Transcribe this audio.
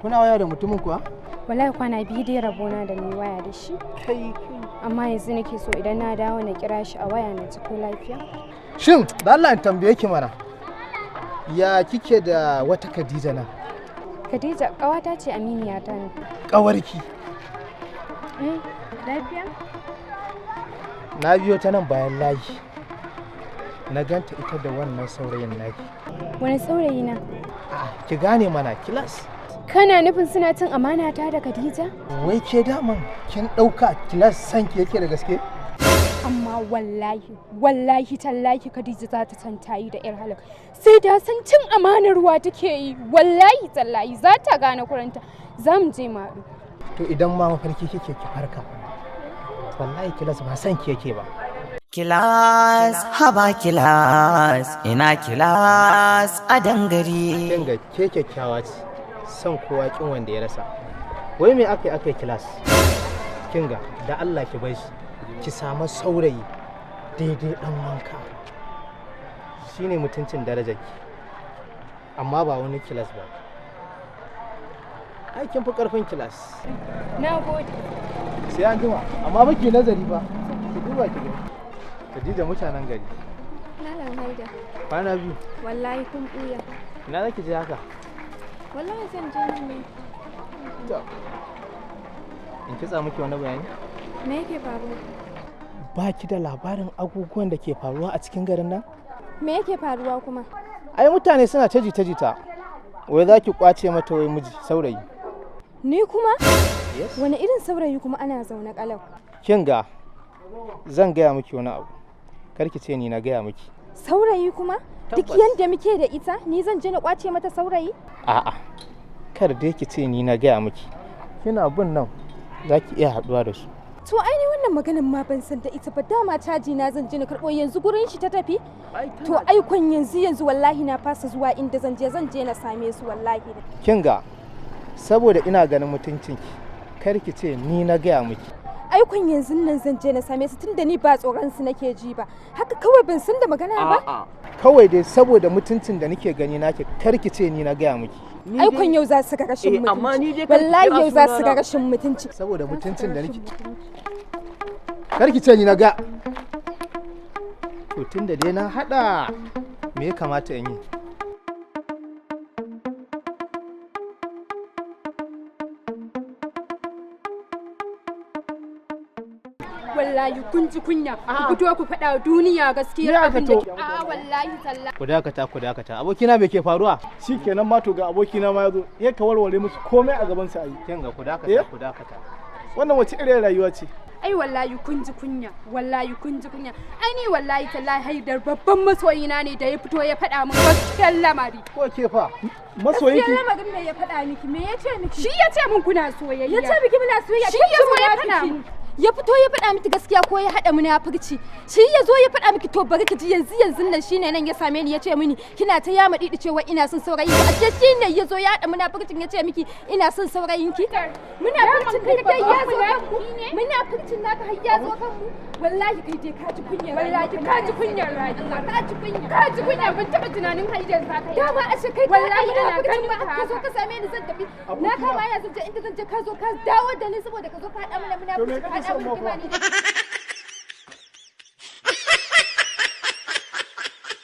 Kuna waya da mutumin kuwa? Wallahi kwana 2 dai rabona da mai waya da shi. Kai kai. Amma yanzu nake so idan na dawo na kira shi a waya na ji ko lafiya. Shin, da Allah in tambaye ki mana. Ya kike da wata Khadija nan? Khadija ƙawata ce, aminiya ta ne. Ƙawarki. Eh, lafiya? Na biyo ta nan bayan layi. Na ganta ita da wannan saurayin naki. Wani saurayi na? A'a, ki gane mana, Kilas. Kana nufin suna cin amana ta da Khadija? Wai ke daman kin ɗauka Kilas san ki yake da gaske? Amma wallahi, wallahi tallahi Khadija za ta san tayi da 'yar halak. Sai da san cin amanar ruwa take yi, wallahi tallahi za ta gane kuranta. Za mu je mu haɗu. To idan ma mafarki kike ki farka. Wallahi Kilas ba san ki yake ba. Kilas, haba Kilas, ina Kilas a dangare. Kin ga ke kyakkyawa ce. Son kowa kin wanda ya rasa. Wai me aka yi aka yi Kilas? Kin ga da Allah ki bar shi. Ki samu saurayi daidai dan wanka. Shine mutuncin darajarki. Amma ba wani Kilas ba. Ai kin fi karfin Kilas. Na gode. Sai an jima, amma ba ki nazari ba. Ki duba ki gani. Khadija mutanen gari. Malam Haida, Kwana 2. wallahi kun ɓuya. Ina zaki je haka? Wallahi zan je nan ne. To. In kitsa miki wani bayani? Me yake faruwa? Ba ki da labarin abubuwan da ke faruwa a cikin garin nan? Me yake faruwa kuma? Ai mutane suna ta jita-jita. Wai za ki kwace mata wai miji saurayi. Ni kuma? Yes. Wani irin saurayi kuma ana zaune kalau? Kin ga zan gaya miki wani abu. Kar ki ce ni na gaya miki. Saurayi kuma? Duk Tabbas. yanda muke da ita, ni zan je na kwace mata saurayi? A'a. Kar dai ki ce ni na gaya miki. Kina bin nan za ki iya haɗuwa da su. To ai ni wannan maganin ma ban san da ita ba, dama caji na zan je na karɓo yanzu gurin shi ta tafi. To ai kun yanzu yanzu wallahi na fasa zuwa inda zan je, zan je na same su wallahi. Kin ga saboda ina ganin mutuncinki kar ki ce ni na gaya miki. Ai kun yanzu nan zan je na same su tunda ni ba tsoron su nake ji ba. Haka kawai ban san da magana ba. Kawai dai saboda mutuncin da nake gani naki kar ki ce ni na gaya miki. Ai kun yau za su ga rashin Eh, amma ni mutunci. dai kar ki Wallahi kira yau za su ga sunana. rashin mutunci. Saboda mutuncin da nake kar ki ce ni na ga. To tunda dai na haɗa me ya kamata in yi? Wallahi kun ji kunya. Ku fito ku faɗa wa duniya gaskiyar Ni aka abin da to. ke. A'a wallahi tallahi. Ku dakata, ku dakata. Abokina me ke faruwa? Shikenan ma to ga abokina ma yazo, ya ka warware musu komai a gaban su ayi. Kin ga ku dakata, Eh? ku dakata. Wannan wace irin rayuwa ce? Ai wallahi kun ji kunya, wallahi kun ji kunya. Ai ni wallahi tallahi Haidar babban masoyina ne da ya fito ya faɗa min gaskiyar lamari. Ko ke fa? Masoyinki? Gaskiyar lamarin me ya faɗa miki? Me ya ce miki? Shi ya ce min kuna soyayya. Ya ce miki muna soyayya. Shi ya zo ya faɗa min. Ya fito ya faɗa miki gaskiya ko ya haɗa munafurci? Shi ya zo ya faɗa miki? To bari ki ji, yanzu yanzu nan shine nan ya same ni ya ce mini kina ta yama didi cewa ina son saurayi ki, ashe shine ya zo ya haɗa munafurcin ya ce miki ina son saurayin ki. Munafurcin da kake ya zo kan mu, munafurcin naka har ya zo kan mu. Wallahi kai dai ka ji kunyar, wallahi ka ji kunyar rayuwa, ka ji kunya, ka ji kunya. Ban taɓa tunanin Haidar za ka yi dama ashe kai wallahi ina ganin ma ka zo ka same ni zan tafi na kama ya zan je inda zan je, ka zo ka dawo da ni saboda ka zo ka haɗa mana munafurci, ka haɗa mun rigima ni.